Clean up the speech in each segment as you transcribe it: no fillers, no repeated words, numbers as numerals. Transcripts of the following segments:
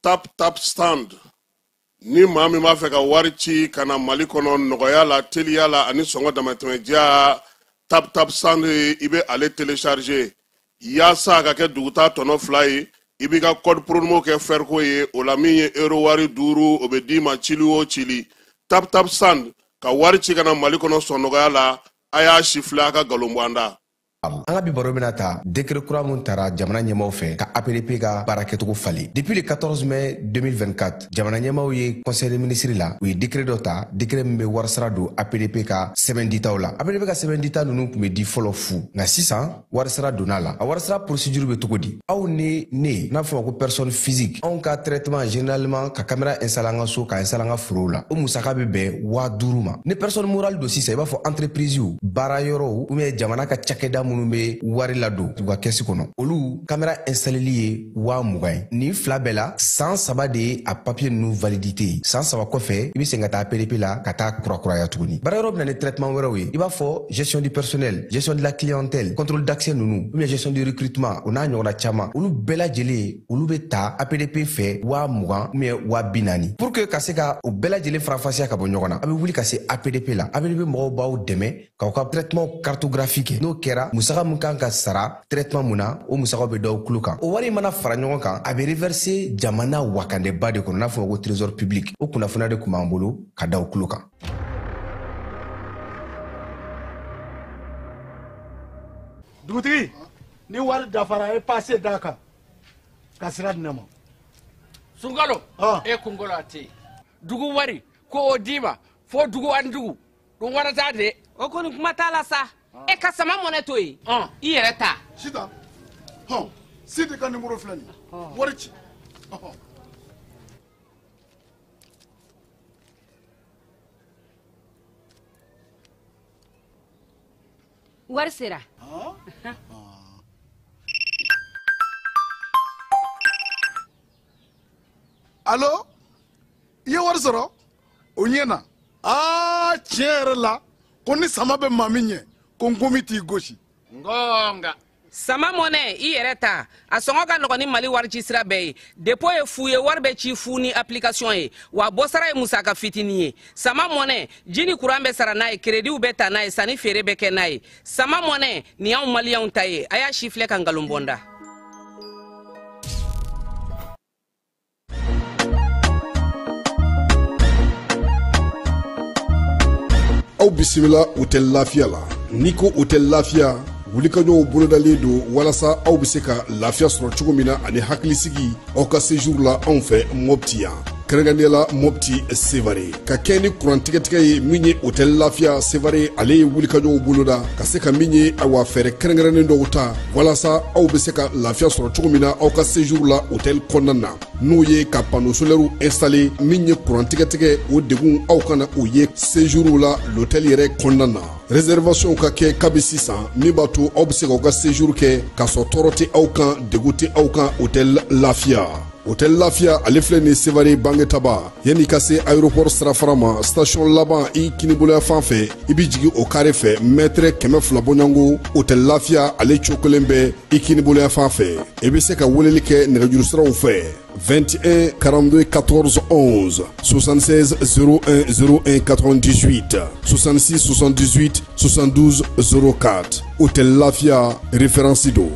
Tap Tap Send. Ni maa min b'a fɛ ka wari ci ka na Mali kɔnɔ nɔgɔya la, teliya la ani sɔngɔ damatɛmɛdiya, Tap Tap Send, i bɛ ale télécharger yaasa a ka kɛ duguta tɔnɔ 2 ye. I b'i ka code promo kɛ Ferco ye, o la min ye euro wari 5, o bɛ d'i ma cili o cili. Tap Tap Send ka wari ci ka na Mali kɔnɔ sɔn nɔgɔya la. A y'a si filɛ, a ka nkalon bɔ an da. An ka bi baro bɛna ta décret kura mun tara jamana ɲɛmaw fɛ ka APDP ka baara kɛcogo falen. Depuis le 14 mai 2024, jamana ɲɛmaw ye conseil des ministres la, u ye décret dɔ ta, décret min bɛ warisara don APDP ka sɛbɛn ditaw la. APDP ka sɛbɛn dita ninnu tun bɛ di fɔlɔ fu, nka sisan warisara donna la. A warisara procédure bɛ cogo di? Aw ni ne n'a fɔ ma ko personne physique, anw ka traitement généralement ka caméra installer an ka so, ka installer an ka forow la, o musaka bɛ bɛn 5000 ma. Ni personne morale don sisan, i b'a fɔ entreprise, baara yɔrɔw ou bien jamana ka cakɛda minnu bɛ wari ladon u ka kɛsi kɔnɔ, olu caméra installeli ye 20 000 ye. Nin fila bɛɛ la, san 3 de ye a papier ninnu validité ye. San 3 kɔfɛ, i bɛ segin ka taa APDP la ka taa kurakuraya tuguni. Baara yɔrɔ bɛ na ni traitement wɛrɛw ye, i b'a fɔ gestion du personnel, gestion de la clientèle, contrôle d'accès ninnu, ou bien gestion du recrutement, o n'a ɲɔgɔnna caman. Olu bɛɛ lajɛlen, olu bɛ ta APDP fɛ 20 000 ou bien 40 000. Pour que ka se ka o bɛɛ lajɛlen faranfasiya ka bɔ ɲɔgɔn na, a bɛ wuli ka se APDP la. APDP mɔgɔw b'aw dɛmɛ k'aw ka traitement cartographie kɛ. N'o kɛra, musaka mun kan ka sara traitement mun na, o musakaw bɛ d'aw tulo kan. O wari mana fara ɲɔgɔn kan, a bɛ reverser jamana wakandeba de kɔnɔ, n'a fɔ ko trésor public. O kunnafoniya de tun b'an bolo ka da aw tulo kan. Dugutigi, ni wari dafara, e passe d'a kan ka sira di ne ma. Sunkalo, e kunkolo a tɛ yen. Dugu wari ko o d'i ma fo dugu ani dugu dun wara t'a de. O kɔni, kuma t'a la sa. E ka sama mɔnɛ to yen, i yɛrɛ ta. Sitan, hɔn, Sidi ka numéro filɛ nin ye, wari ci. Ɔhɔn. Wari sera. Allo, i ye wari sɔrɔ o ɲɛ na. Aa, tiɲɛ yɛrɛ la, ko ni sama bɛ maa min ɲɛ, ko nkomi t'i gosi. Ngonga. Sama mɔnɛ, i yɛrɛ ta, a sɔngɔ ka nɔgɔn ni Mali wari ci sira bɛɛ ye. Dépôt ye fu ye, wari bɛ ci fu ni application ye, wa bɔsara ye musaka fitinin ye. Sama mɔnɛ, ji ni kuran bɛ sara n'a ye, créditw bɛ ta n'a ye, sanni feere bɛ kɛ n'a ye. Sama mɔnɛ nin y'anw maliyɛnw ta ye. A y'a si filɛ ka nkalon bɔ n da. Aw bisimila Hôtel Lafiya la. N'i ko Hôtel Lafiya, wulikajɔw bolodalen don walasa aw bɛ se ka lafiya sɔrɔ cogo min na ani hakilisigi aw ka séjour la anw fɛ Mopti yan, kɛrɛnkɛrɛnnenya la Mopti Sevare. Ka kɛ ni kuran tigɛtigɛ ye min ye, Hôtel Lafiya Sevare ale ye wulikajɔw boloda ka se ka min ye, awa, fɛɛrɛ kɛrɛnkɛrɛnnen dɔw ta walasa aw bɛ se ka lafiya sɔrɔ cogo min na aw ka séjour la hôtel kɔnɔna na, n'o ye ka panneau solaire installé. Min ye kuran tigɛtigɛ, o degun aw kana o ye séjour la l'hôtel yɛrɛ kɔnɔna na. Réservation ka kɛ kabi sisan, min b'a to aw bɛ se k'aw ka séjour kɛ k'a sɔrɔ tɔɔrɔ tɛ aw kan, degun tɛ aw kan. Hôtel Lafiya, Hôtel Lafiya ale filɛ nin Sevare Bangetaba, yanni ka se aéroport sirafara ma, station laban i kiniboloya fan fɛ, i bɛ jigin o carré fɛ, mètre 200 bɔɲɔgɔnko, Hôtel Lafiya ale cokolen bɛ i kiniboloya fan fɛ. I bɛ se ka weleli kɛ nɛgɛjuru siraw fɛ: 21 42 14 11, 76 01 01 98, 66 78 72 04. Hôtel Lafia, référence do.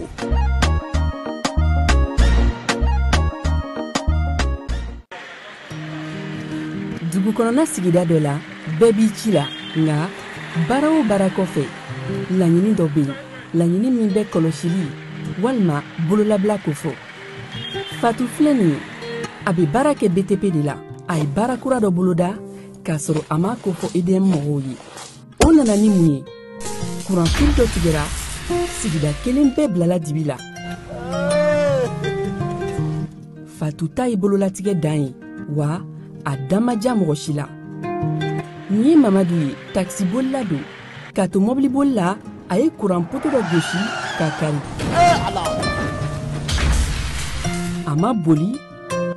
Dugu kɔnɔna sigida dɔ la, bɛɛ b'i ci la, nka baara o baara kɔfɛ, laɲini dɔ bɛ yen, laɲini min bɛ kɔlɔsili walima bololabila ko fɔ. Fatu filɛ nin ye, a bɛ baara kɛ BTP de la. A ye baara kura dɔ boloda k'a sɔrɔ a m'a kofɔ EDM mɔgɔw ye. O nana ni mun ye? Kuranfili dɔ tigɛra, sigida kelen bɛɛ bilala dibi la. Fatu ta ye bololatigɛ dan ye, wa a da ma diya mɔgɔ si la. Nin ye Mamadu ye, takisibolila don. K'a to mɔbiliboli la, a ye kuran poto dɔ gosi k'a kari. A ma boli,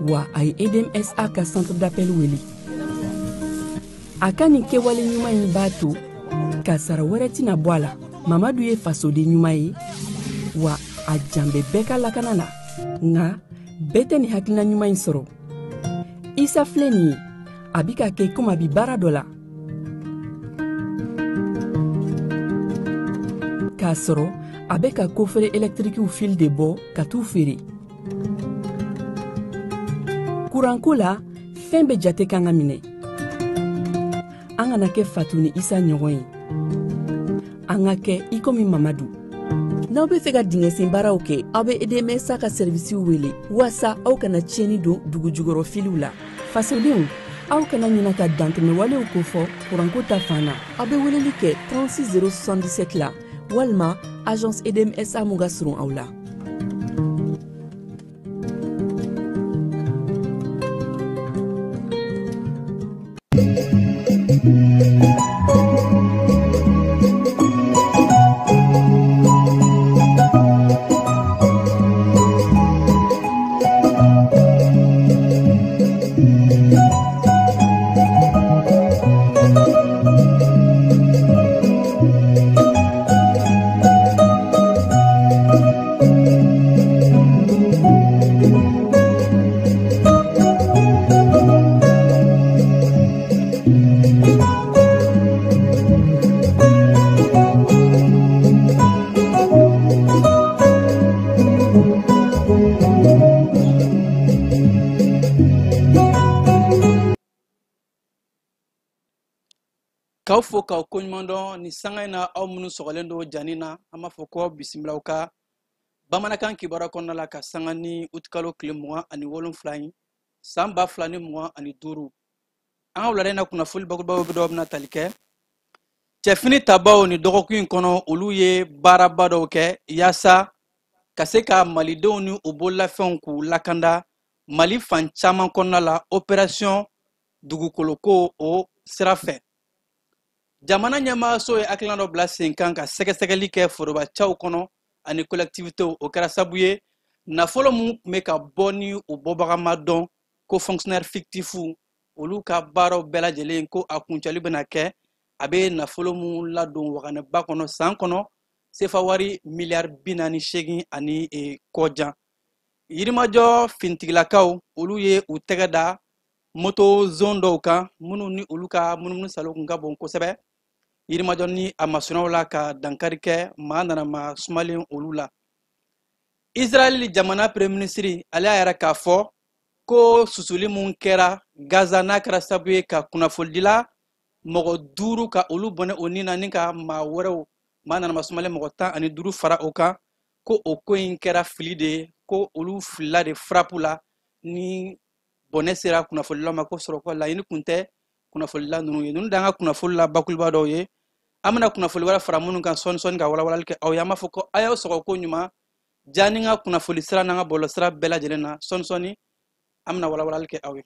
wa a ye EDMSA ka centre d'appel wele. A ka nin kɛwale ɲuman in b'a to kasara wɛrɛ tɛna bɔ a la. Mamadu ye fasoden ɲuman ye, wa a jan bɛ bɛɛ ka lakana la. Nka bɛɛ tɛ nin hakilina ɲuman in sɔrɔ. Isa filɛ nin ye, a bi ka kɛ komi a bi baara dɔ la, k'a sɔrɔ a bɛ ka kofere ɛlɛtirikiw fil de bɔ ka t'u feere. Kuranko la, fɛn bɛɛ jate kan ka minɛ. An kana kɛ Fatu ni Isa ɲɔgɔn ye, an ka kɛ i komi Mamadu. N'aw bɛ fɛ ka dingɛsen baaraw kɛ, aw bɛ EDMSA ka sɛrivisiw wele waasa aw kana tiɲɛni don dugu jukɔrɔ filiw la. Fasodenw, aw kana ɲina ka dantɛmɛwalew kofɔ kuranko ta fan na. Aw bɛ weleli kɛ 36 077 la walima agence EDMSA mun ka surun aw la. K'aw fo k'aw koɲuman dɔn nin sanga in na, aw minnu sɔgɔlen don jani na, an b'a fɔ ko bisimilaw ka bamanankan kibaruya kɔnɔna la ka sanga ni utikalo tile 27 ye san 2025. An ka wulada in na kunnafoni bakurubaw dɔw bɛna tali kɛ cɛfini tabaw ni dɔgɔkun in kɔnɔ, olu ye baaraba dɔw kɛ yaasa ka se ka malidenw ni u bololafɛnw k'u lakanda Mali fan caman kɔnɔna la, opération dugukoloko o sira fɛ. Jamana ɲɛmaaso ye hakilina dɔ bila sen kan ka sɛgɛsɛgɛli kɛ forobacaw kɔnɔ ani collectivitéw. O kɛra sabu ye nafolo mun tun bɛ ka bɔ ni u bɔbaga ma dɔn, ko fonctionnaire fictif, olu ka baaraw bɛɛ lajɛlen ko a kuncɛli bɛna kɛ a bɛ nafolo mun ladon waganɛba kɔnɔ san kɔnɔ, sefa wari miliyari 48 ani kɔjan. Yirimajɔ fintigilakaw, olu ye u tɛgɛ da moto zone dɔw kan minnu ni olu ka munumunu salo kun ka bon kosɛbɛ Yirimajɔ ni a masunnaw la, ka dankari kɛ maa nana ma sumalen olu la. Israɛl jamana premier ministre, ale y'a yɛrɛ k'a fɔ ko susuli mun kɛra Gaza, n'a kɛra sababu ye ka kunnafonidila mɔgɔ 5 ka olu bɔnɛ o ni na, ni ka maa wɛrɛw maa nana ma sumalen mɔgɔ 15 fara o kan, ko o ko in kɛra fili de ye, ko olu filila de frappe la ni bɔnɛ sera kunnafonidilaw ma, ko sɔrɔ ko laɲini kun tɛ kunnafonidila ninnu ye. Ninnu d'an ka kunnafoni la bakuruba dɔw ye. An bɛna kunnafoni wɛrɛ fara minnu kan sɔɔni sɔɔni ka walawalali kɛ aw ye. An b'a fɔ ko a y'aw sɔgɔ ko ɲuman ja ni ka kunnafoni sira n'an ka bɔlɔlɔ sira bɛɛ lajɛlen na. Sɔɔni sɔɔni an bɛna walawalali kɛ aw ye.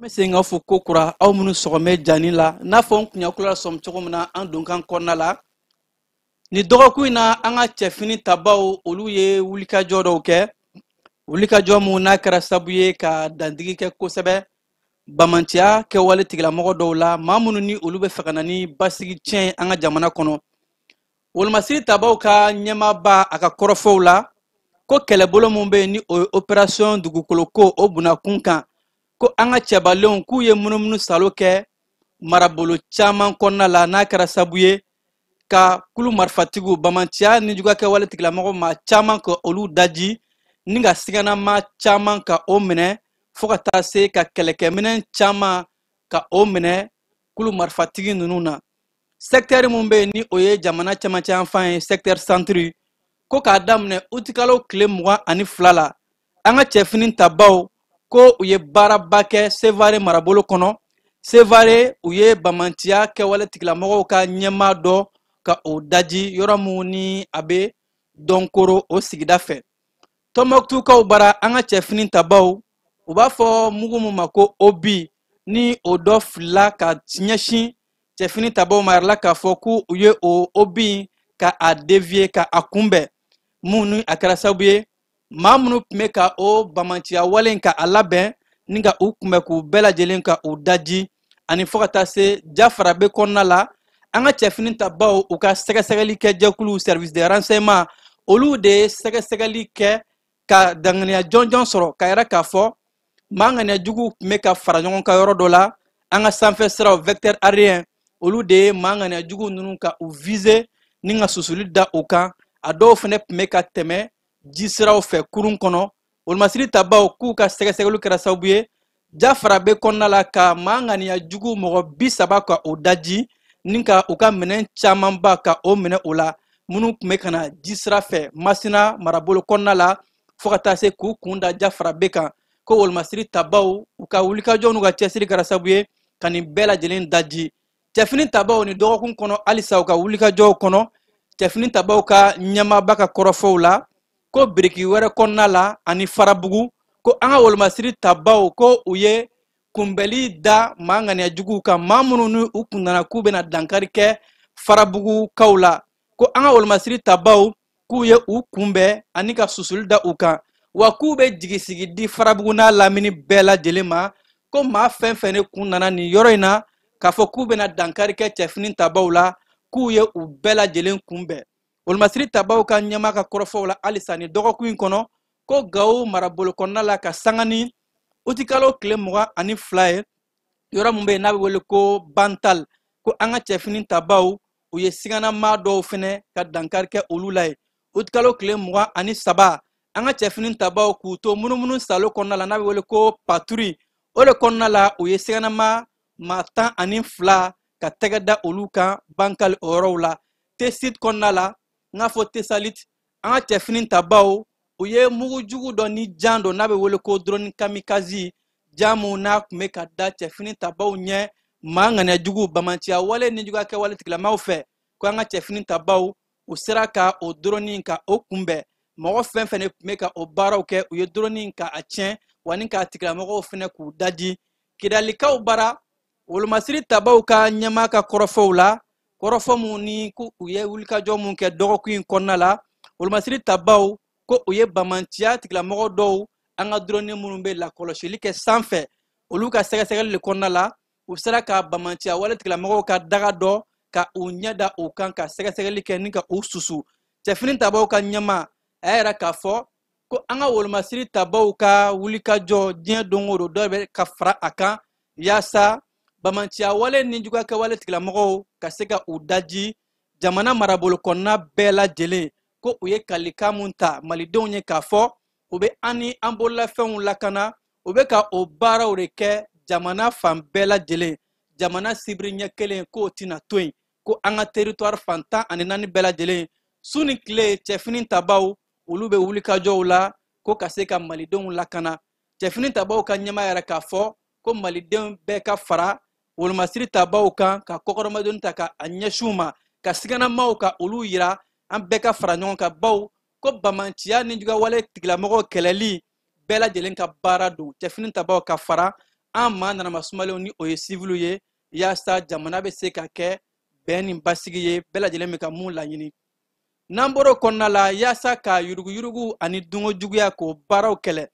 N bɛ segin ka fo ko kura aw minnu sɔgɔmɛ jani la, n'a fɔ n kun y'aw tulo lasɔmi cogo min na an donkan kɔnɔna la. Nin dɔgɔkun in na, an ka cɛfini tabaw, olu ye wulikajɔ dɔw kɛ, wulikajɔ mun n'a kɛra sababu ye ka dandigi kɛ kosɛbɛ bamanciya kɛwale tigilamɔgɔ dɔw la, maa minnu ni olu bɛ fɛ ka na ni basigi tiɲɛ ye an ka jamana kɔnɔ. Wolomasiri tabaw ka ɲɛmaaba a ka kɔrɔfɔw la ko kɛlɛbolo min bɛ yen ni o ye opération dugukoloko o bunakun kan, ko an ka cɛbalenw k'u ye munumunu salo kɛ marabolo caman kɔnɔna la, n'a kɛra sabu ye ka kulu marifatigiw bamanciya ni jugakɛwale tigilamɔgɔ maa caman ka olu daji ni ka siganama caman ka o minɛ, fo ka taa se ka kɛlɛkɛminɛn caman ka o minɛ kulu marifatigi ninnu na. Secteur mun bɛ yen ni o ye jamana cɛmancɛ yanfan ye, secteur centre, ko k'a daminɛ utikalo tile 22 la, an ka cɛfini tabaw ko u ye baaraba kɛ Sevare marabolo kɔnɔ. Sevare, u ye bamanciya kɛwale tigilamɔgɔw ka ɲɛmaa dɔ ka o daji yɔrɔ mun ni a bɛ Dɔnkoro o sigida fɛ. Tɔnbɔkutukaw bara, an ka cɛfini tabaw, u b'a fɔ mugu mun ma ko obi, ni o dɔ filila ka ɲɛsin cɛfini tabaw ma, yɛrɛ la k'a fɔ k'u ye o obi ka a dévier, ka a kunbɛn, mun ni a kɛra sababu ye maa minnu tun bɛ ka o bamanciya wale in ka a labɛn ni ka u kunbɛn k'u bɛɛ lajɛlen ka u daji. Ani fo ka taa se Jafarabe kɔnɔna la, an ka cɛfini tabaw u ka sɛgɛsɛgɛli kɛ jɛkulu service de renseignement, olu de ye sɛgɛsɛgɛli kɛ ka danganiya jɔnjɔn sɔrɔ ka yɛrɛ k'a fɔ maa ŋaniya juguw tun bɛ ka fara ɲɔgɔn kan yɔrɔ dɔ la. An ka sanfɛ siraw vecteur aérien, olu de ye maa ŋaniya juguw ninnu ka u viser ni ka susuli da u kan. A dɔw fɛnɛ tun bɛ ka tɛmɛ ji siraw fɛ kurun kɔnɔ. Wolomasiri tabaw k'u ka sɛgɛsɛgɛliw kɛra sababu ye Jafarabe kɔnɔna la ka maa ŋaniya jugu mɔgɔ 30 ka o daji ni ka u ka minɛn camanba ka o minɛ o la, minnu tun bɛ ka na ji sira fɛ Masina marabolo kɔnɔna la, fo ka taa se k'u kun da Jafarabe kan. Ko wolomasiri tabaw u ka wulikajɔ n'u ka cɛsiri kɛra sababu ye ka nin bɛɛ lajɛlen daji. Cɛfini tabaw ni dɔgɔkun kɔnɔ halisa u ka wulikajɔw kɔnɔ, cɛfini tabaw ka ɲɛmaaba ka kɔrɔfɔw la ko biriki wɛrɛ kɔnɔna la ani Farabugu, ko an ka wolomasiri tabaw ko u ye kunbɛli da maa ŋaniya juguw kan, maa minnu ni u kun nana k'u bɛna dankari kɛ Farabugukaw la, ko an ka wolomasiri tabaw k'u ye u kunbɛn ani ka susuli da u kan, wa k'u bɛ jigisigi di Farabugu n'a lamini bɛɛ lajɛlen ma, ko maa fɛn fɛn de kun nana nin yɔrɔ in na k'a fɔ k'u bɛna dankari kɛ cɛfini tabaw la, k'u ye u bɛɛ lajɛlen kunbɛn. Wolomasiri tabaw ka ɲɛmaa ka kɔrɔfɔw la halisa nin dɔgɔkun in kɔnɔ, ko Gawo marabolo kɔnɔna la ka sanga ni utikalo tile 22 ye, yɔrɔ min bɛ yen n'a bɛ wele ko Bantal, ko an ka cɛfini tabaw u ye siganamaa dɔw fɛnɛ ka dankari kɛ olu la yen. Utikalo tile 23, an ka cɛfini tabaw k'u to munumunu salo kɔnɔna la n'a bɛ wele ko patrouille, o de kɔnɔna la u ye siganama maa 12 ka tɛgɛ da olu kan Bankali o yɔrɔw la. Tesit kɔnɔna la, n k'a fɔ Tesalit, an ka cɛfini tabaw u ye mugujugu dɔ ni jan dɔ n'a bɛ wele ko drone kamikaze, jan mun n'a tun bɛ ka da cɛfini tabaw ɲɛ maa ŋaniya jugu bamanciya wale ni juguya kɛwale tigilamaw fɛ, ko an ka cɛfini tabaw u sera ka o drone ka o kunbɛn. Mɔgɔ fɛn fɛn de tun bɛ ka o baaraw kɛ, u ye drone ka a tiɲɛ wa ni k'a tigilamɔgɔw fɛnɛ k'u daji. Kidalikaw bara, wolomasiri tabaw ka ɲɛmaa ka kɔrɔfɔw la, kɔrɔfɔ mun ni ko u ye wulikajɔ mun kɛ dɔgɔkun in kɔnɔna la, wolomasiri tabaw ko u ye bamanciya tigilamɔgɔ dɔw an ka drone minnu bɛ lakɔlɔsili kɛ sanfɛ, olu ka sɛgɛsɛgɛli de kɔnɔna la, u sera ka bamanciya wale tigilamɔgɔw ka daga dɔ ka u ɲɛ da u kan ka sɛgɛsɛgɛli kɛ ni ka u susu. Cɛfini tabaw ka ɲɛmaa a y'a yira k'a fɔ ko an ka wolomasiri tabaw ka wulikajɔ diɲɛ don o don dɔ bɛ ka fara a kan, yaasa bamanciya wale ni juguya kɛwale tigilamɔgɔw ka se ka u daji jamana marabolo kɔnɔna bɛɛ lajɛlen. Ko u ye kalikan mun ta malidenw ye k'a fɔ u bɛ an ni an bololafɛnw lakana, u bɛ ka o baaraw de kɛ jamana fan bɛɛ lajɛlen. Jamana sibiri ɲɛ kelen k'o tɛna to yen, ko an ka territoire fan 14 bɛɛ lajɛlen su ni tile cɛfini tabaw olu bɛ wulikajɔw la ko ka se ka malidenw lakana. Cɛfini tabaw ka ɲɛmaa yɛrɛ k'a fɔ ko malidenw bɛɛ ka fara wolomasiri tabaw kan ka kɔkɔrɔmadoni ta ka a ɲɛsin u ma, ka siganamaw ka olu yira, an bɛɛ ka fara ɲɔgɔn kan, baw ko bamanciya ni juguya tigilamɔgɔw kɛlɛli bɛɛ lajɛlen ka baara don. Cɛfini tabaw ka fara an maa nanama sumalenw ni o ye siviliw ye, yaasa jamana bɛ se ka kɛ bɛn ni basigi ye, bɛɛ lajɛlen bɛ ka mun laɲini. N'an bɔr'o kɔnɔna la, yaasa ka yuruguyurugu ani dunkojuguya k'o baaraw kɛlɛ,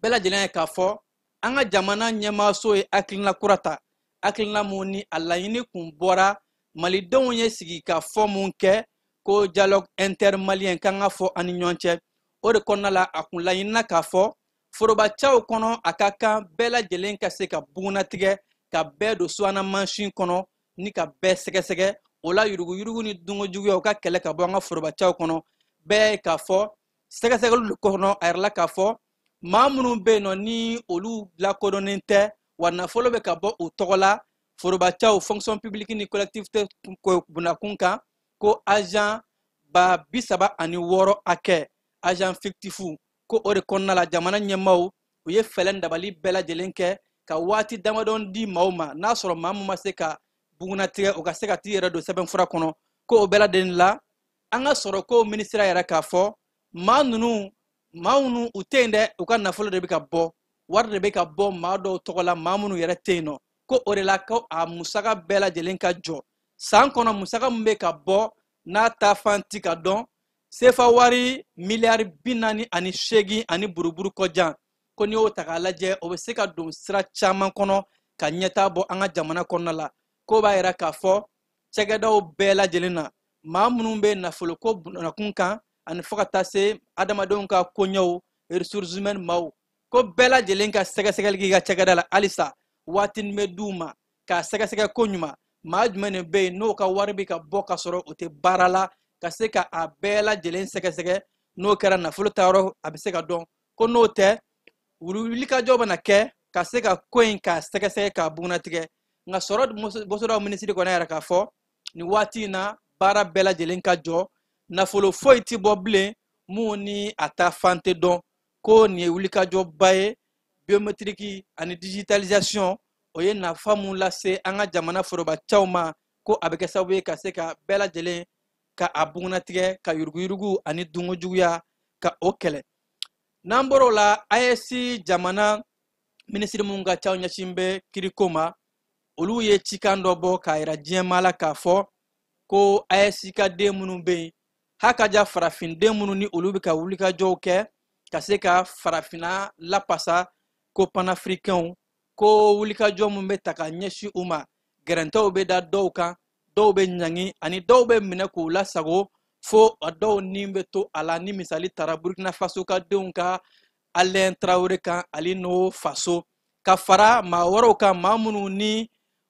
bɛɛ lajɛlen ye k'a fɔ an ka jamana ɲɛmaaso ye hakilina kura ta, hakilina mun ni a laɲini kun bɔra malidenw ye sigi ka fɔ mun kɛ ko dialogue intermalien k'an ka fɔ an ni ɲɔgɔn cɛ. O de kɔnɔna la, a kun laɲinina k'a fɔ forobacaw kɔnɔ, a ka kan bɛɛ lajɛlen ka se ka bugunnatigɛ, ka bɛɛ don subahana mansin kɔnɔ ni ka bɛɛ sɛgɛsɛgɛ. O la, yuruguyurugu ni dunkojuguya, u ka kɛlɛ ka bɔ an ka forobacaw kɔnɔ. Bɛɛ k'a fɔ sɛgɛsɛgɛliw de kɔnɔ, a yɛrɛ la k'a fɔ maa minnu bɛ yen nɔ ni olu lakodɔnnen tɛ, wa nafolo bɛ ka bɔ u tɔgɔ la forobacaw, fonction publique ni collectivité bunakun kan, ko agent 36,000 hakɛ, agent fictif, ko o de kɔnɔna la, jamana ɲɛmaaw u ye fɛɛrɛ dabali bɛɛ lajɛlen kɛ ka waati damadɔ di maaw ma, n'a sɔrɔ maa min ma se ka bugunnatigɛ, o ka se ka t'i yɛrɛ don sɛbɛnfura kɔnɔ. Ko o bɛɛ lajɛlen la, an ka sɔrɔ ko minisira yɛrɛ k'a fɔ maa ninnu, maa minnu u tɛ yen dɛ, u ka nafolo de bɛ ka bɔ, wari de bɛ ka bɔ maa dɔw tɔgɔ la, maa minnu yɛrɛ tɛ yen nɔ, ko o de la ko a musaka bɛɛ lajɛlen ka jɔ. San kɔnɔ, musaka min bɛ ka bɔ n'a ta fan ti ka dɔn, sefa wari miliyari 48 ani buruburu kɔjan, ko n'i y'o ta k'a lajɛ, o bɛ se ka don sira caman kɔnɔ ka ɲɛtaa bɔ an ka jamana kɔnɔna la. Ko b'a yira k'a fɔ cakɛdaw bɛɛ lajɛlen na, maa minnu bɛ nafolo ko bunakun kan ani fo ka taa se adamadenw ka koɲɛw, ressources humaines maaw, ko bɛɛ lajɛlen ka sɛgɛsɛgɛli k'i ka cakɛda la halisa. Waatinin bɛ d'u ma k'a sɛgɛsɛgɛ ko ɲuman, maa jumɛn de bɛ yen n'o ka wari bɛ ka bɔ ka sɔrɔ o tɛ baara la, ka se ka a bɛɛ lajɛlen sɛgɛsɛgɛ. N'o kɛra, nafolo taayɔrɔ a bɛ se ka dɔn. Ko n'o tɛ, wulikajɔ bɛna kɛ ka se ka ko in k'a sɛgɛsɛgɛ, k'a bugunnatigɛ. Nka sɔrɔ bɔsɔdaw minisiri kɔni yɛrɛ k'a fɔ nin waati in na, baara bɛɛ lajɛlen ka jɔ, nafolo foyi ti bɔ bilen mun ni a ta fan tɛ dɔn. Ko nin ye wulikajɔba ye. Biométrique ani digitalisation, o ye nafa mun lase an ka jamana forobacaw ma, ko a bɛ kɛ sababu ye ka se ka bɛɛ lajɛlen ka a bugunnatigɛ, ka yuruguyurugu ani dunkojuguya ka o kɛlɛ. N'an bɔr'o la, AES jamana minisiri mun ka ca ɲɛsin bɛ kiriko ma, olu ye cikan dɔ bɔ k'a yira diɲɛmaa la k'a fɔ ko AES ka den minnu bɛ yen, hakaja farafinden minnu ni olu bɛ ka wulikajɔw kɛ ka se ka farafinna lapasa, ko panafricains, ko wulikajɔ mun bɛ ta ka ɲɛsin u ma, gɛrɛntɛw bɛ da dɔw kan, dɔw bɛ ɲangi ani dɔw bɛ minɛ k'u lasago fo a dɔw ni bɛ to a la. Ni misali tara Burkina Faso ka denw ka Alain Traoré kan, ale n'o faso ka fara maa wɛrɛw kan, maa minnu ni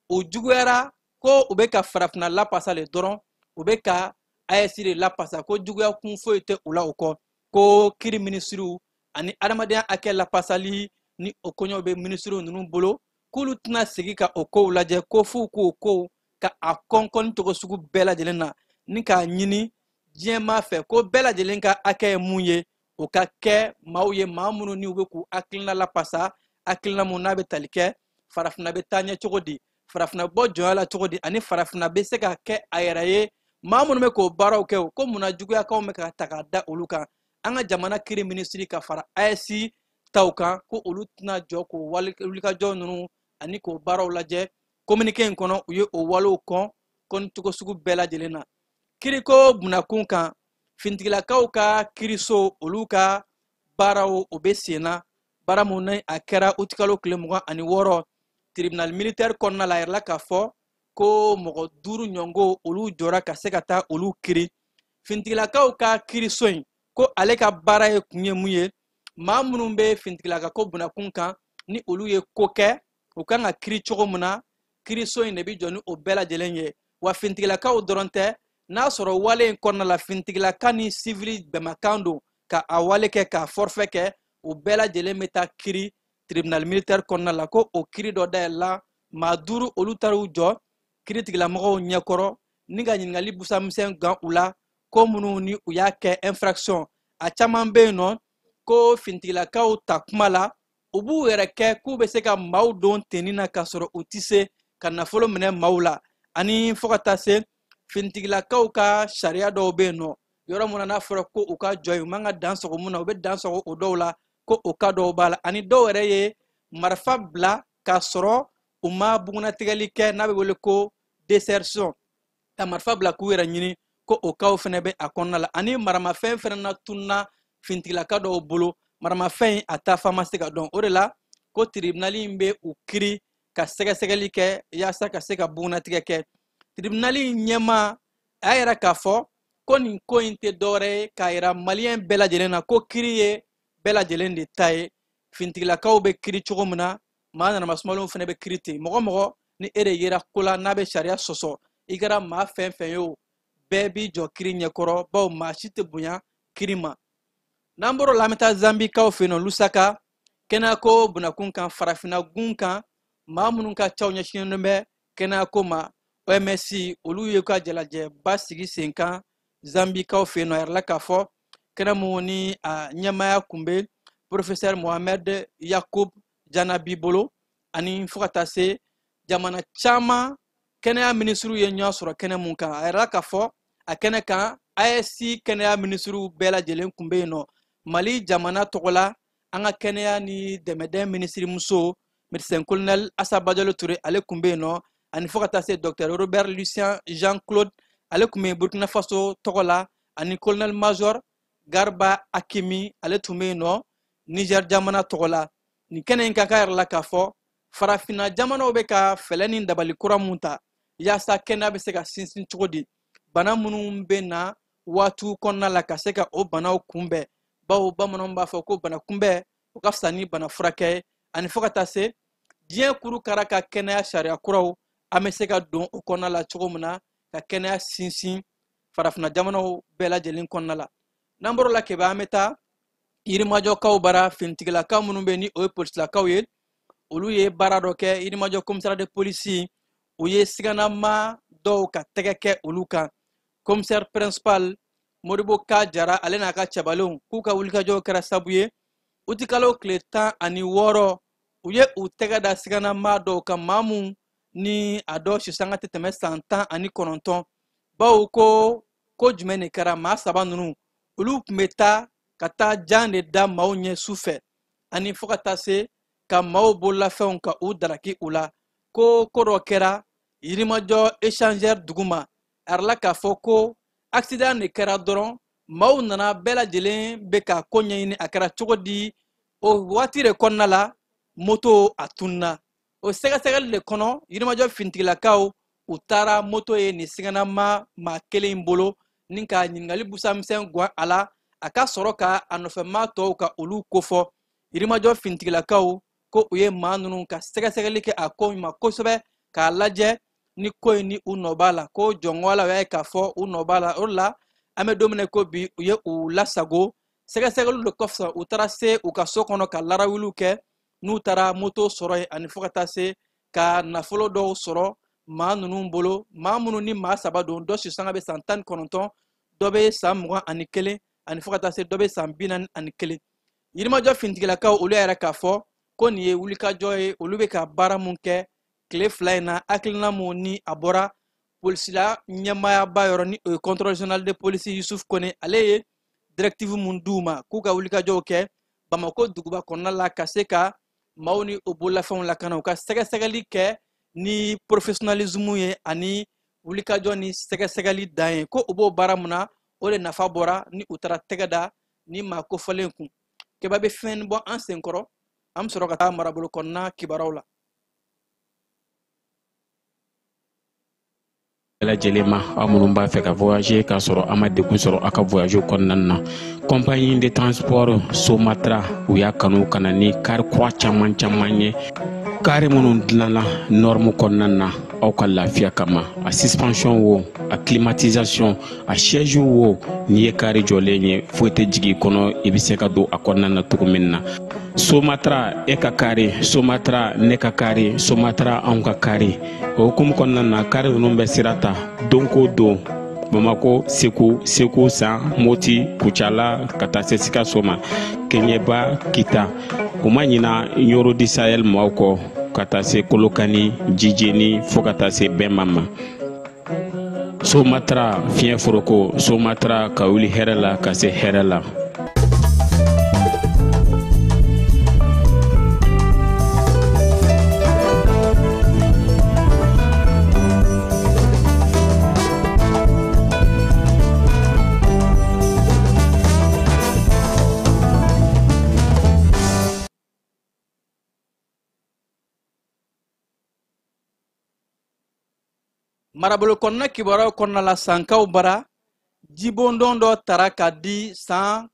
u juguyara, ko u bɛ ka farafinna lapasa le dɔrɔn, u bɛ ka AES de lapasa, ko juguya kun foyi tɛ u la o kɔ. Ko kiri minisiriw ani adamadenya hakɛ lapasali ni o koɲɛw bɛ minisiriw ninnu bolo, k'olu tɛna segin ka o kow lajɛ, ko f'u k'o kow ka a kɔnkɔni cogo sugu bɛɛ lajɛlen na, ni k'a ɲini diɲɛmaa fɛ ko bɛɛ lajɛlen ka hakɛ ye mun ye, o ka kɛ maaw ye, maa minnu ni u bɛ k'u hakilina lapasa, hakilina mun n'a bɛ tali kɛ farafinna bɛ taa ɲɛ cogo di, farafinna bɔ jɔnya la cogo di, ani farafinna bɛ se ka kɛ a yɛrɛ ye. Maa minnu bɛ k'o baaraw kɛ, ko munna juguyakaw bɛ ka ta k'a da olu kan? An ka jamana kiri minisiri ka fara AES taw kan, ko olu tɛna jɔ k'o wulikajɔ ninnu ani k'o baaraw lajɛ. Communiqué in kɔnɔ, u ye o walew kɔn kɔni cogo sugu bɛɛ lajɛlen na. Kiriko bunakun kan, finitigilakaw ka kiriso, olu ka baaraw o bɛ sen na. Baara mun ni a kɛra utikalo tile 26 tribunal militaire kɔnɔna la, a yɛrɛ la k'a fɔ ko mɔgɔ 5 ɲɔngo, olu jɔra ka se ka taa olu kiri. Finitigilakaw ka kiriso in, ko ale ka baara ye kun ye mun ye? Maa minnu bɛ finitigilaka ko bunakun kan ni olu ye ko kɛ, u kan ka kiri cogo min na, kiriso in de bɛ jɔ ni o bɛɛ lajɛlen ye. Wa finitigilakaw dɔrɔn tɛ, n'a sɔrɔ wale in kɔnɔna la, finitigilaka ni sivili bɛnmakan don ka a wale kɛ, k'a forfait kɛ, o bɛɛ lajɛlen bɛ taa kiri tribunal militaire kɔnɔna la. Ko o kiri dɔ dayɛlɛla, maa 5 olu taar'u jɔ kiritigɛlamɔgɔw ɲɛkɔrɔ ni ka ɲininkali busamisɛn gan u la, ko minnu ni u y'a kɛ infraction. A caman bɛ yen nɔ ko finitigilakaw ta kuma la, u b'u yɛrɛ kɛ k'u bɛ se ka maaw don tenni na k'a sɔrɔ u tɛ se ka nafolo minɛ maaw la, ani fo ka taa se finitigilakaw ka sariya dɔw bɛ yen nɔ, yɔrɔ mun na n'a fɔra ko u ka jɔ yen, u man ka dan sɔgɔ mun na, u bɛ dan sɔgɔ o dɔw la, ko o ka dɔw b'a la, ani dɔw yɛrɛ ye marifa bila k'a sɔrɔ u ma bugunnatigɛli kɛ, n'a bɛ wele ko désertion, ka marifa bila k'u yɛrɛ ɲini, ko o kaw fɛnɛ bɛ a kɔnɔna la, ani maramafɛn fɛnɛ na tununa finitigilaka dɔw bolo, maramafɛn in a taa fan ma se ka dɔn. O de la ko tribunal in bɛ u kiri ka sɛgɛsɛgɛli kɛ yaasa ka se ka bugunnatigɛ kɛ. Tribunal in ɲɛmaa a y'a yira k'a fɔ Ko nin ko in tɛ dɔwɛrɛ ye k'a yira maliyɛn bɛɛ lajɛlen na ko kiri ye bɛɛ lajɛlen de ta ye. Fintigilakaw bɛ kiri cogo min na, maa nanama sumalenw fana bɛ kiri ten. Mɔgɔ mɔgɔ ni e de yera ko la n'a bɛ sariya sɔsɔ, i kɛra maa fɛn fɛn ye o, bɛɛ b'i jɔ kiri ɲɛkɔrɔ, bawo maa si tɛ bonya kiri ma. N'an bɔr'o la, an bɛ taa Zambikaw fɛ yen nɔ, Lusaka, kɛnɛyako bunakun kan, farafinna gun kan, maa minnu ka caw ɲɛsinnen bɛ kɛnɛyako ma, OMS, olu ye ka jalajɛba sigi sen kan Zambikaw fɛ yen nɔ. A yɛrɛ la k'a fɔ kɛnɛ mun ni a ɲɛmaaya kun bɛ professeur Mohamed Yacoub Janabi bolo, ani fo ka taa se jamana caman kɛnɛya minisiriw ye ɲɔgɔn sɔrɔ kɛnɛ mun kan. A yɛrɛ la k'a fɔ a kɛnɛ kan AES kɛnɛya minisiriw bɛɛ lajɛlen kun bɛ yen nɔ. Mali jamana tɔgɔ la, an ka kɛnɛya ni dɛmɛdɛn minisirimuso médecin colonel Assa Badiallo Touré, ale kun bɛ yen nɔ, ani fo ka taa se docteur Robert Lucien Jean Claude, ale kun bɛ Burkina Faso tɔgɔ la, ani colonel major Garba Hakimi, ale tun bɛ yen nɔ Niger jamana tɔgɔ la. Nin kɛnɛ in kan, k'a yɛrɛ la k'a fɔ farafinna jamanaw bɛ ka fɛɛrɛ ni dabali kura mun ta yaasa kɛnɛya bɛ se ka sinsin cogo di, bana minnu bɛ na waatiw kɔnɔna la ka se ka o banaw kunbɛn, bawo bamananw b'a fɔ ko bana kunbɛn o ka fisa ni bana furakɛ ye, ani fo ka taa se diɲɛ kurukara ka kɛnɛya sariya kuraw an bɛ se ka don o kɔnɔna la cogo min na ka kɛnɛya sinsin farafinna jamanaw bɛɛ lajɛlen kɔnɔna la. N'an bɔr'o la Keba, an bɛ taa Yirimajɔkaw bara. Finitigilakaw minnu bɛ ni o ye polisilakaw ye, olu ye baara dɔ kɛ Yirimajɔ commissariat de police, u ye siganama dɔw ka tɛgɛ kɛ olu kan. Commissaire principal Modibo Ka Jara, ale n'a ka cɛbalenw k'u ka wulikajɔw kɛra sabu ye utikalo tile 16, u ye u tɛgɛ da siganama dɔw kan, maa mun ni a dɔ sisanga tɛ tɛmɛ san 19. Bawo ko ko jumɛn de kɛra? Maa saba ninnu, olu tun bɛ taa ka taa jan de da maaw ɲɛ su fɛ, ani fo ka taa se ka maaw bololafɛnw ka u daraki u la. Ko ko dɔ kɛra Yirimajɔ échangeur duguma, a yɛrɛ la k'a fɔ ko accident de kɛra dɔrɔn, maaw nana bɛɛ lajɛlen bɛ ka ko ɲɛɲini a kɛra cogo di. O waati de kɔnɔna la, moto a tununa. O sɛgɛsɛgɛli de kɔnɔ, Yirimajɔ finitigilakaw u taara moto ye nin siganama maa kelen in bolo, ni ka ɲininkali busamisɛn guwan a la, a ka sɔrɔ ka a nɔfɛmaa tɔw ka olu kofɔ. Yirimajɔ finitigilakaw ko u ye maa ninnu ka sɛgɛsɛgɛli kɛ a ko ma kosɛbɛ k'a lajɛ ni ko in ni u nɔ b'a la, ko jɔngɔ la u y'a ye k'a fɔ u nɔ b'a la. O de la an bɛ don min na ko bi, u ye u lasago. Sɛgɛsɛgɛliw de kɔfɛ, u taara se u ka so kɔnɔ ka larawuliw kɛ, n'u taara moto sɔrɔ yen, ani fo ka taa se ka nafolo dɔw sɔrɔ maa ninnu bolo. Maa minnu ni maa saba don, dɔ sisanga bɛ san 19, dɔ bɛ san 21, ani fo ka taa se dɔ bɛ san 41. Yirimajɔ finitigilakaw olu y'a yira k'a fɔ ko nin ye wulikajɔ ye, olu bɛ ka baara mun kɛ tile 2 in na, hakilina mun ni a bɔra polisila ɲɛmaayaba yɔrɔ ni o ye contrôle général de police Yusuf Kone, ale ye directive mun d'u ma k'u ka wulikajɔw kɛ Bamako duguba kɔnɔna la ka se ka maaw ni o bololafɛnw lakana, u ka sɛgɛsɛgɛli kɛ ni professionnalisme ye ani wulikajɔ ni sɛgɛsɛgɛli dan ye. Ko u b'o baara mun na, o de nafa bɔra ni u taara tɛgɛ da ni maa kofɔlen kun. Keba bɛ fɛn bɔ an senkɔrɔ, an bɛ sɔrɔ ka taa marabolo kɔnɔna kibaruyaw la. Lajɛlen ma, aw minnu b'a fɛ ka voyager k'a sɔrɔ a ma degun sɔrɔ aw ka voyage kɔnɔna na, compagnie de transport Somatra, u y'a kanu ka na ni car kura caman caman ye, car minnu dilanna norme kɔnɔna na aw ka lafiya kama. A suspension wo, a climatisation, a siège wo, n'i ye car jɔlen ye, foyi tɛ jigin i kɔnɔ, i bɛ se ka don a kɔnɔna na cogo min na. Somatra e ka kari, Somatra ne ka kari, Somatra anw ka kari. O hukumu kɔnɔna na, kari ninnu bɛ sira ta don ko don Bamako, Segu, Segu San, Moti, Kucala, ka taa se Sikaso ma, Keɲeba, Kita. U ma ɲina Ɲoro di Sahel maaw kɔ, ka taa se Kolokani, Jijeni, fo ka taa se Bɛnma ma. Somatra fiɲɛ foroko, Somatra ka wuli hɛrɛ la ka se hɛrɛ la. Marabolo kɔnɔna kibaruyaw kɔnɔna la, sankaw bara Jibondon dɔ tara ka di San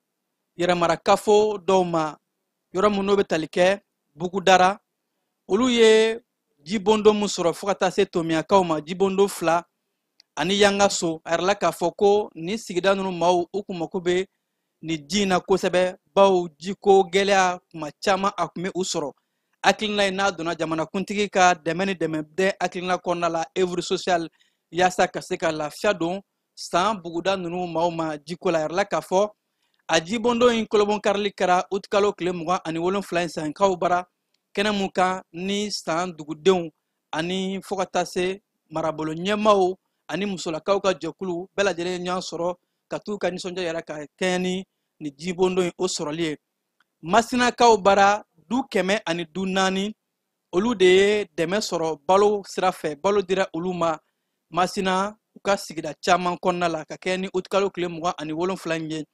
yɛrɛmarakafo dɔw ma, yɔrɔ min n'o bɛ tali kɛ Bugudara. Olu ye jibondon mun sɔrɔ fo ka taa se Tomiyakaw ma, jibondon 2 ani Yangaso. A yɛrɛla k'a fɔ ko nin sigida ninnu maaw u kun mako bɛ nin ji in na kosɛbɛ, bawo jiko gɛlɛya kuma caman a kun bɛ u sɔrɔ. Hakilina ye n'a donna jamanakuntigi ka dɛmɛ ni dɛmɛden hakilina kɔnɔna la, œuvre sociale, yaasa ka se ka lafiya don San buguda ninnu maaw ma jiko la. A yɛrɛla k'a fɔ a jibondon in kolobonkarili kɛra utikalo tile 27 in Sankaw bara, kɛnɛ mun kan ni San dugudenw ani fo ka taa se marabolo ɲɛmaaw ani musolakaw ka jɛkulu bɛɛ lajɛlen ye ɲɔgɔn sɔrɔ ka t'u ka nisɔndiya yɛrɛ ka kɛɲɛ ni nin jibondon in o sɔrɔli ye. Masinakaw bara, du 100 ani du 4, olu de ye dɛmɛ sɔrɔ balo sira fɛ. Balo dira olu ma Masina u ka sigida caman kɔnɔna la ka kɛ ni utikalo tile 27 in ye.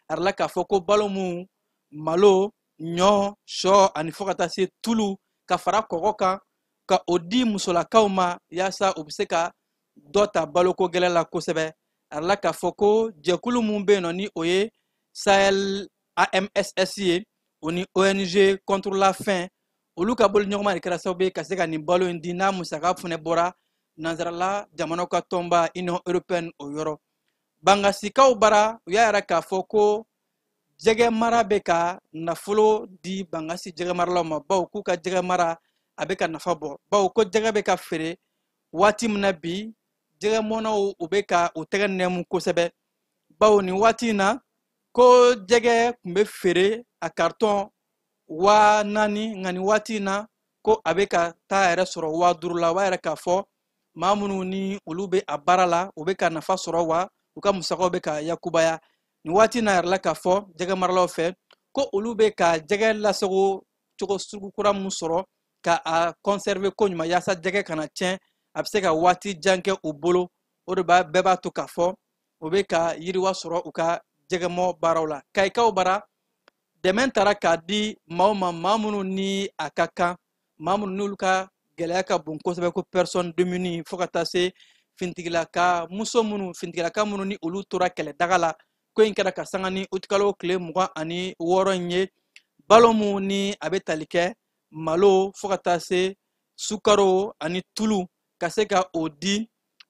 A yɛrɛla k'a fɔ ko balo mun malo, ɲɔ, sɔ ani fo ka taa se tulu ka fara kɔgɔ kan ka o di musolakaw ma yaasa u bɛ se ka dɔ ta baloko gɛlɛn la kosɛbɛ. A yɛrɛla k'a fɔ ko jɛkulu mun bɛ yen nɔ ni o ye Sahel AMSS ye, o ni ONG contre la faim, olu ka boloɲɔgɔnma de kɛra sababu ye ka se ka nin balo in di, n'a musaka fana bɔra nansarala jamanaw ka tɔnba Union européenne o yɔrɔ. Bangasikaw bara, u y'a yira k'a fɔ ko jɛgɛ mara bɛ ka nafolo di Bangasi jɛgɛ maralaw ma, bawo k'u ka jɛgɛ mara a bɛ ka nafa bɔ, bawo ko jɛgɛ bɛ ka feere waati min na bi, jɛgɛ mɔnnaw u bɛ ka u tɛgɛ nɛmu kosɛbɛ, bawo nin waati in na ko jɛgɛ tun bɛ feere a carton 4000, nka nin waati in na ko a bɛ ka taa yɛrɛ sɔrɔ 5000 la. O b'a yira k'a fɔ maa minnu ni olu bɛ a baara la, u bɛ ka nafa sɔrɔ, wa u ka musakaw bɛ ka yakubaya. Nin waati in na, a yɛrɛ la k'a fɔ jɛgɛ maralaw fɛ ko olu bɛ ka jɛgɛ lasago cogo sugu kura mun sɔrɔ ka a conserver ko ɲuman yaasa jɛgɛ kana tiɲɛ, a bɛ se ka waati jan kɛ u bolo. O de b'a bɛɛ b'a to k'a fɔ u bɛ ka yiriwa sɔrɔ u ka jɛgɛmɔ baaraw la. Kayikaw bara, dɛmɛ taara k'a di maaw ma, maa minnu ni a ka kan, maa minnu n'olu ka gɛlɛya ka bon kosɛbɛ, ko personne démunie, fo ka taa se fintigilaka muso minnu, fintigilaka minnu ni olu tora kɛlɛdaga la. Ko in kɛra ka sanga ni utikalo tile 26 in ye. Balo mun ni a bɛ tali kɛ malo fo ka taa se sukaro ani tulu, ka se ka o di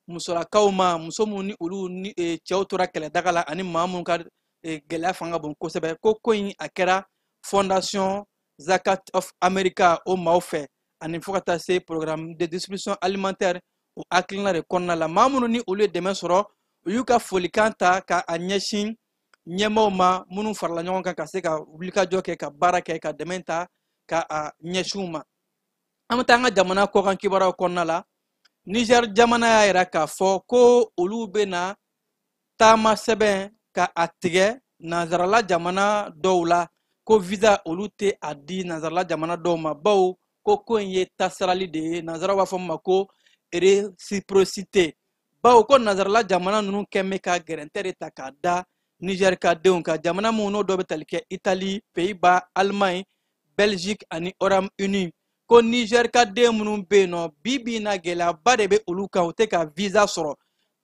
musolakaw ma, muso minnu ni olu ni cɛw tora kɛlɛdaga la ani maa minnu ka gɛlɛya fanga bon kosɛbɛ. Ko in a kɛra Fondation Zakat of America o maaw fɛ ani fo ka taa se programme de distribution alimentaire o hakilina de kɔnɔna la. Maa minnu ni olu ye dɛmɛ sɔrɔ, u y'u ka folikan ta ka a ɲɛsin ɲɛmaaw ma minnu farala ɲɔgɔn kan ka se ka wulikajɔ kɛ, ka baara kɛ, ka dɛmɛ ta ka a ɲɛsin u ma. An bɛ taa an ka jamana kɔkan kibaruyaw kɔnɔna la. Niger jamana y'a yira k'a fɔ ko olu bɛna taama sɛbɛn ka a tigɛ nansarala jamana dɔw la, ko visa olu tɛ a di nansarala jamana dɔw ma, bawo ko in ye tasarali de ye. Nansaraw b'a fɔ min ma ko réciprocité, bawo ko nansarala jamana ninnu kɛn bɛ ka gɛrɛntɛ de ta k'a da Niger ka denw kan, jamana minnu n'o dɔ bɛ tali kɛ Italie, Pays-Bas, Allemagne, Belgique ani Royaume-Uni. Ko Niger ka den minnu bɛ yen nɔ, bi bi in na gɛlɛyaba de bɛ olu kan, u tɛ ka visa sɔrɔ.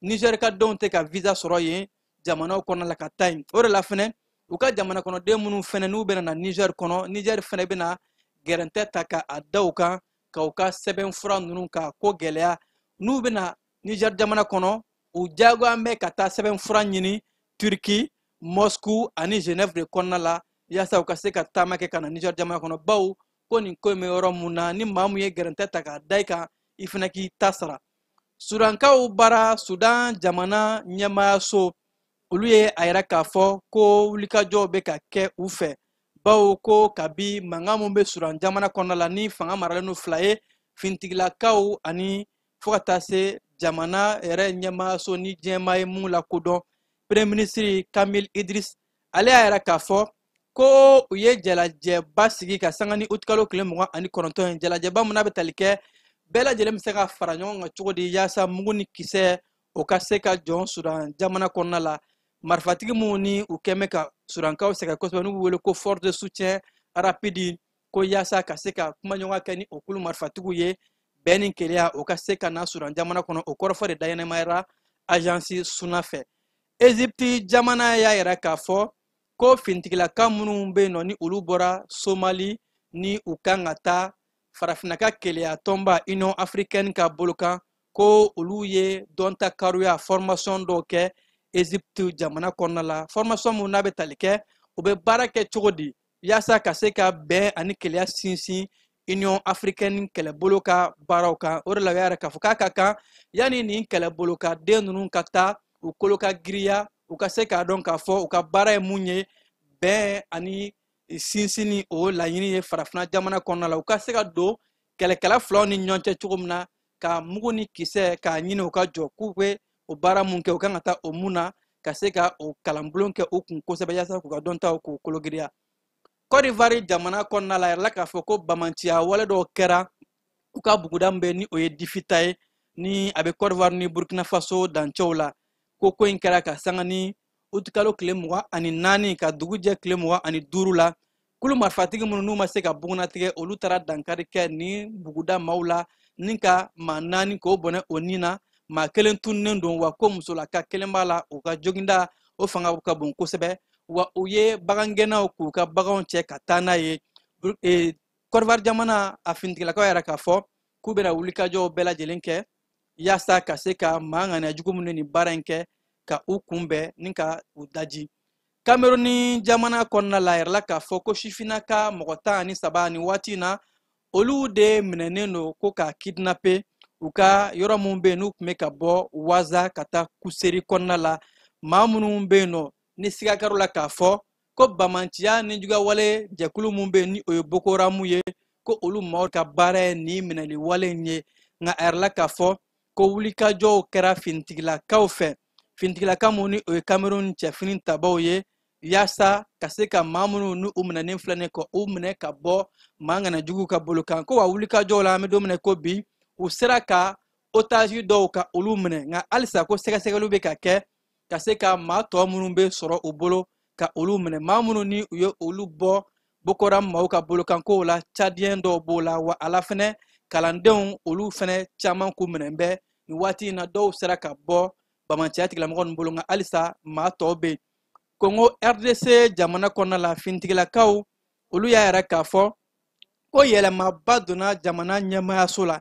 Niger ka denw tɛ ka visa sɔrɔ yen jamanaw kɔnɔ la ka taa yen. O de la fɛnɛ u ka jamana kɔnɔden minnu fɛnɛ n'u bɛna na Niger kɔnɔ, Niger fɛnɛ bɛna gɛrɛntɛ ta ka a da u kan, ka u ka sɛbɛnfura ninnu ka ko gɛlɛya. N'u bɛna Niger jamana kɔnɔ, u diyagoya bɛ ka taa sɛbɛnfura ɲini Turquie, Moscou ani Genève de kɔnɔna la, yaasa u ka se ka taama kɛ ka na Niger jamana kɔnɔ, bawo ko nin ko in bɛ yɔrɔ mun na, ni maa mun ye gɛrɛntɛ ta k'a da i kan, i fana k'i ta sara. Sudankaw bara, Sudan jamana ɲɛmaayaso olu ye a yira k'a fɔ ko wulikajɔw bɛ ka kɛ u fɛ, bawo ko kabi mankan mun bɛ Sudan jamana kɔnɔna la ni fanga maralen don fila ye, fintigilakaw ani fo ka taa se jamana yɛrɛ ɲɛmaayaso ni diɲɛmaa ye mun lakodɔn, Premier ministre Kamil Idris, ale y'a yira k'a fɔ ko u ye jalajɛba sigi ka sanga ni utikalo tile 29 ye. Jalajɛba mun n'a bɛ tali kɛ bɛɛ lajɛlen bɛ se ka fara ɲɔgɔn kan cogo di yaasa mugu ni kisɛ o ka se ka jɔn Sudan jamana kɔnɔna la. Marifatigi minnu ni u kɛn bɛ ka Sudankaw sɛgɛn kosɛbɛ, n'u b'u wele ko force de soutien rapide, ko yaasa ka se ka kumaɲɔgɔnya kɛ ni o kulu marifatigiw ye, bɛn ni kelenya o ka se ka na Sudan jamana kɔnɔ. O kɔrɔfɔ de daɲɛnɛmayara agence Suna fɛ. Egypte jamana y'a yira k'a fɔ ko finitigilaka minnu bɛ yen nɔ ni olu bɔra Somali ni u kan ka taa farafinna ka keleya tɔnba Union africaine ka bolo kan, ko olu ye dɔnta karuya formation dɔw kɛ Egypte jamana kɔnɔna la. Formation mun n'a bɛ tali kɛ, u bɛ baara kɛ cogo di yaasa ka se ka bɛn ani keleya sinsin Union africaine kɛlɛbolo ka baaraw kan. O de la u y'a yira k'a fɔ k'a ka kan yanni nin kɛlɛbolo ka den ninnu ka taa, u kolo ka giriya, u ka se k'a dɔn k'a fɔ u ka baara ye mun ye, bɛn ani sinsinni o laɲini ye farafinna jamana kɔnɔna la, u ka se ka don kɛlɛkɛla filaw ni ɲɔgɔn cɛ cogo min na, ka mugu ni kisɛ k'a ɲini u ka jɔ k'u bɛ o baara mun kɛ, u kan ka taa o mun na, ka se ka o kalanbulon kɛ u kun kosɛbɛ yaasa k'u ka dɔntaw k'u kologiriya. Côte d'Ivoire jamana kɔnɔna la, a yirala k'a fɔ ko bamanciya wale dɔw kɛra u ka buguda min bɛ ni o ye Difita ye, ni a bɛ Côte d'Ivoire ni Burkina Faso dancɛw la. Ko ko in kɛra ka sanga ni utikalo tile 24 ka dugu jɛ tile 25 la. Kulu marifatigi minnu n'u ma se ka bugunnatigɛ, olu taara dankari kɛ ni buguda maaw la, ni ka maa 4 k'o bɔnɛ o ni na, maa kelen tununnen don, wa ko musolaka kelen b'a la, u ka joginda o fanga ka bon kosɛbɛ, wa u ye bagangɛnnaw k'u ka baganw cɛ ka taa n'a ye. Côte d'Ivoire jamana a finitigilakaw yɛrɛ k'a fɔ k'u bɛna wulikajɔw bɛɛ lajɛlen kɛ yaasa ka se ka maa ŋaniya jugu minnu ye nin baara in kɛ ka u kunbɛn ni ka u daji. Cameroun jamana kɔnɔna la, a yirala k'a fɔ ko sifinnaka mɔgɔ 13 nin waati in na, olu de minɛnen don ko ka kidnapper u ka yɔrɔ mun bɛ yen n'u tun bɛ ka bɔ Waza ka taa Kuseri kɔnɔna la. Maa minnu bɛ yen nɔ ni siga kɛr'u la k'a fɔ ko bamanciya ni juguyawale jɛkulu mun bɛ yen ni o ye Boko Haram ye, ko olu maaw ka baara ye nin minɛli wale in ye. Nka a yirala k'a fɔ ko wulikajɔw kɛra finitigilakaw fɛ, finitigilaka mun ni o ye Cameroun cɛfini tabaw ye, yaasa ka se ka maa minnu ni u minɛnen filɛ nin ye, ka u minɛ ka bɔ maa ŋanajuguw ka bolo kan. Ko wa wulikajɔw la, an bɛ don min na ko bi, u sera ka otage dɔw ka olu minɛ, nka halisa ko sɛgɛsɛgɛliw bɛ ka kɛ ka se ka maa tɔ minnu bɛ sɔrɔ u bolo ka olu minɛ. Maa minnu ni u ye olu bɔ Boko Haram maaw ka bolo kan, kow la Tchadien dɔw b'o la, wa a la fɛnɛ kalandenw olu fɛnɛ caman k'u minɛ bɛ nin waati in na. Dɔw sera ka bɔ bamanciya tigilamɔgɔ ninnu bolo, nka halisa maa tɔw bɛ yen. Kongo RDC jamana kɔnɔna la, finitigilakaw olu y'a yira k'a fɔ ko yɛlɛmaba donna jamana ɲɛmaayaso la,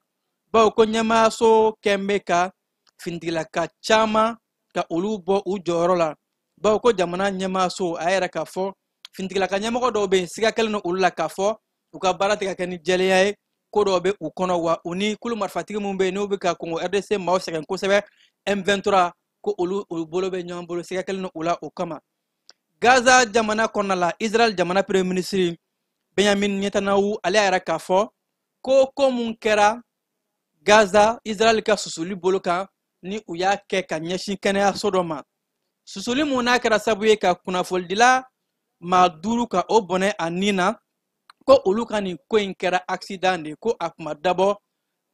bawo ko ɲɛmaayaso kɛn bɛ ka finitigilaka caman ka olu bɔ u jɔyɔrɔ la, bawo ko jamana ɲɛmaayaso a y'a yira k'a fɔ finitigilaka ɲɛmɔgɔ dɔw bɛ yen, siga kɛlen don olu la k'a fɔ u ka baara tɛ ka kɛ ni jɛlenya ye, ko dɔw bɛ u kɔnɔ, wa u ni kulu marifatigi minnu bɛ yen n'u bɛ ka Kongo RDC maaw sɛgɛn kosɛbɛ, M23, ko olu bolo bɛ ɲɔgɔn bolo, siga kɛlen don u la o kama. Gaza jamana kɔnɔna la, Israël jamana premier ministre Benjamin Netanyahu ale y'a yira k'a fɔ ko ko mun kɛra Gaza Israël ka susuli bolo kan, ni u y'a kɛ ka ɲɛsin kɛnɛyaso dɔ ma, susuli mun n'a kɛra sababu ye ka kunnafonidila maa 5 ka o bɔnɛ a nin na, ko olu ka nin ko in kɛra accident de ye, ko a kun ma dabɔ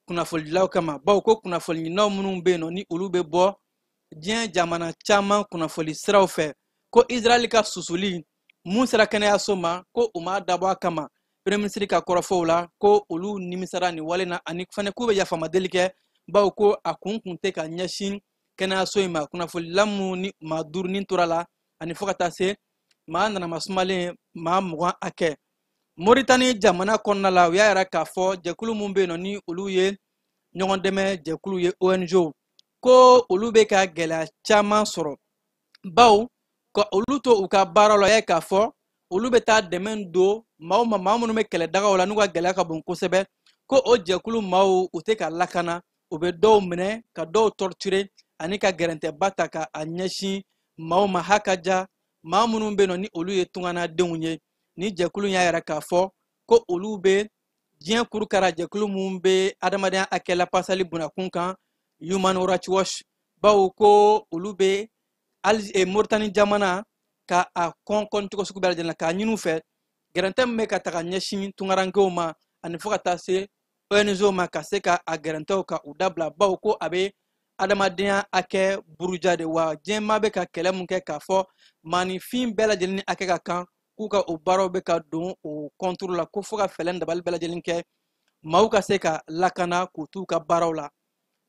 kunnafonidilaw kama, bawo ko kunnafoniɲininaw minnu bɛ yen nɔ ni olu bɛ bɔ diɲɛ jamana caman kunnafoni siraw fɛ, ko Israël ka susuli mun sera kɛnɛyaso ma, ko u m'a dabɔ a kama. Premier ministre ka kɔrɔfɔw la, ko olu nimisara nin wale na, ani fɛnɛ k'u bɛ yafamadeli kɛ, bawo ko a kun kun tɛ ka ɲɛsin kɛnɛyaso in ma. Kunnafonidila minnu ni maa 5 ni tora la, ani fo ka taa se maa nanama sumalen maa 20 hakɛ. Moritani jamana kɔnɔna la, u y'a yira k'a fɔ jɛkulu mun bɛ yen nɔ ni olu ye ɲɔgɔn dɛmɛ jɛkulu ye ONG, ko olu bɛ ka gɛlɛya caman sɔrɔ, bawo ka olu to u ka baara la, a y'a ye k'a fɔ olu bɛ taa dɛmɛ don maaw ma, maa minnu bɛ kɛlɛdagaw la n'u ka gɛlɛya ka bon kosɛbɛ, ko o jɛkulu maaw u tɛ ka lakana, u bɛ dɔw minɛ ka dɔw torturer ani ka gɛrɛntɛba ta ka a ɲɛsin maaw ma hakaja, maa minnu bɛ yen nɔ ni olu ye tunganadenw ye. Ni jɛkulu y'a yira k'a fɔ ko olu bɛ diɲɛ kurukara jɛkulu mun bɛ adamadenya hakɛ lapasali bunakun kan, Human Rights Watch, bawo ko olu bɛ Moritani jamana ka a kɔn cogo sugu bɛɛ lajɛlen na, k'a ɲini u fɛ gɛrɛntɛ min bɛ ka taga ɲɛsin tungarankew ma ani fo ka taa se ONG ma, ka se ka a gɛrɛntɛw ka u dabila, bawo ko a bɛ adamadenya hakɛ buruja de, wa diɲɛmaa bɛ ka kɛlɛ mun kɛ k'a fɔ maaninfin bɛɛ lajɛlen ni hakɛ ka kan, k'u ka o baaraw bɛ ka don o kɔnturu la, ko fo ka fɛɛrɛ dabali bɛɛ lajɛlen kɛ maaw ka se ka lakana k'u t'u ka baaraw la.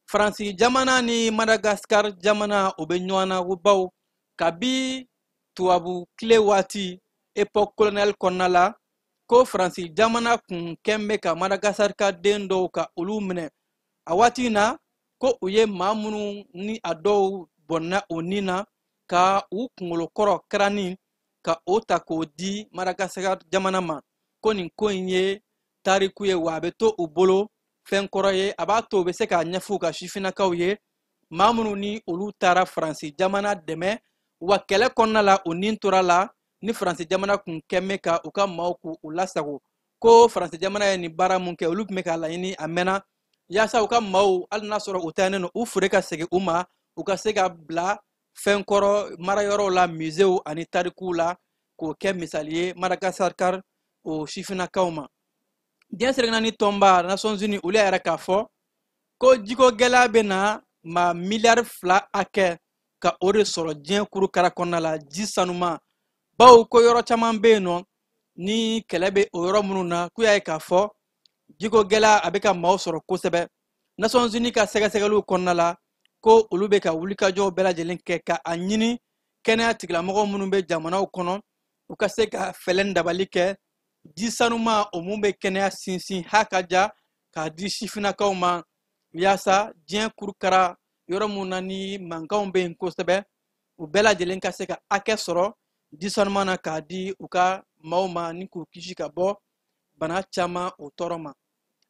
Faransi jamana ni Madagascar jamana o bɛ ɲɔgɔn na, ko bawo Kabi tubabu tile waati époque coloniale kɔnɔna la, ko Faransi jamana kun kɛn bɛ ka Madagascar ka den dɔw ka olu minɛ a waati in na, ko u ye maa minnu ni a dɔw bɔnna o ni na ka u kunkolo kɔrɔ crâne ka o ta k'o di Madagascar jamana ma, ko nin ko in ye tariku ye, wa a bɛ to u bolo fɛn kɔrɔ ye, a b'a to u bɛ se k'a ɲɛfɔ u ka sifinnakaw ye, maa minnu ni olu taara Faransi jamana dɛmɛ wa kɛlɛ kɔnɔna la o nin tora la, ni Faransi jamana kun kɛn bɛ ka u ka maaw k'u lasago. Ko Faransi jamana ye nin baara mun kɛ, olu tun bɛ k'a laɲini a mɛnna yaasa u ka maaw, hali n'a sɔrɔ u taalen don, u fure ka segin u ma, u ka se ka bila fɛn kɔrɔ marayɔrɔw la, musew ani tarikuw la, k'o kɛ misali ye Madagascar o sifinnakaw ma. Diɲɛ seleke naani tɔnba Nations Unies olu y'a yira k'a fɔ ko jiko gɛlɛya bɛ na maa 2 miliyari hakɛ ka o de sɔrɔ diɲɛ kurukara kɔnɔna la, ji sanuma, bawo ko yɔrɔ caman bɛ yen nɔ ni kɛlɛ bɛ o yɔrɔ minnu na, k'u y'a ye k'a fɔ jiko gɛlɛya a bɛ ka maaw sɔrɔ kosɛbɛ. Nations Unies ka sɛgɛsɛgɛliw kɔnɔna la, ko olu bɛ ka wulikajɔw bɛɛ lajɛlen kɛ ka a ɲini kɛnɛya tigilamɔgɔw minnu bɛ jamanaw kɔnɔ, u ka se ka fɛɛrɛ ni dabali kɛ ji sanuma o mun bɛ kɛnɛya sinsin ha ka ja k'a di sifinnakaw ma, yaasa diɲɛ kurukara yɔrɔ mun na ni mankanw bɛ yen kosɛbɛ, u bɛɛ lajɛlen ka se ka hakɛ sɔrɔ ji sanuma na k'a di u ka maaw ma, ni k'u kisi ka bɔ bana caman o tɔɔrɔ ma.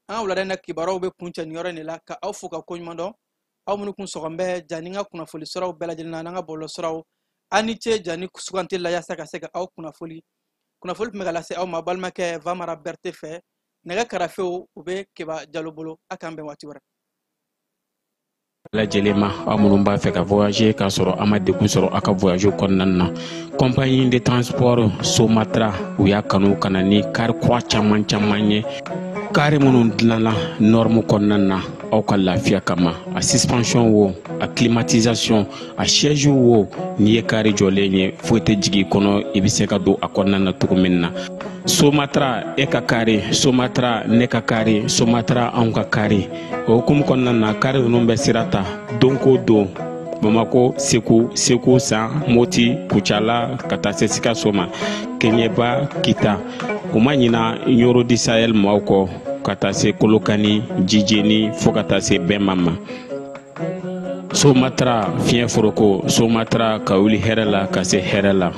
An ka wulada in na kibaruyaw bɛ kuncɛ nin yɔrɔ in de la, ka aw fo ka koɲuman dɔn, aw minnu kun sɔgɔn bɛ ja ni n ka kunnafoli siraw bɛɛ lajɛlen na, n'an ka bɔlɔlɔ siraw, aw ni ce ja ni sugantili la yaasa ka se ka aw kunnafoli. Kunnafoli tun bɛ ka lase aw ma balimakɛ Vamara Berete fɛ, nɛgɛ karafew u bɛ Keba Jalo bolo. A k'an bɛn waati wɛrɛ. Lajɛlen ma, aw minnu b'a fɛ ka voyager k'a sɔrɔ a ma degun sɔrɔ aw ka voyage kɔnɔna na, compagnie de transport Somatra u y'a kanu ka na ni car kura caman caman ye, car minnu dilanna norme kɔnɔna na aw ka lafiya kama, a suspension wo, a climatisation, a siège wo, n'i ye car jɔlen ye foyi tɛ jigin i kɔnɔ, i bɛ se ka don a kɔnɔna na cogo min na. Somatra e ka car, Somatra ne ka car, Somatra anw ka car. O hukumu kɔnɔna na, car ninnu bɛ sira ta don ko don Bamako, Segu, Segu San, Moti, Kucala, ka taa se Sikaso ma, Keɲeba, Kita. U ma ɲina Ɲoro di Sahel maaw kɔ, ka taa se Kolokani, Jijeni, fo ka taa se Bɛnma ma. Somatra fiɲɛ foroko, Somatra ka wuli hɛrɛ la ka se hɛrɛ la.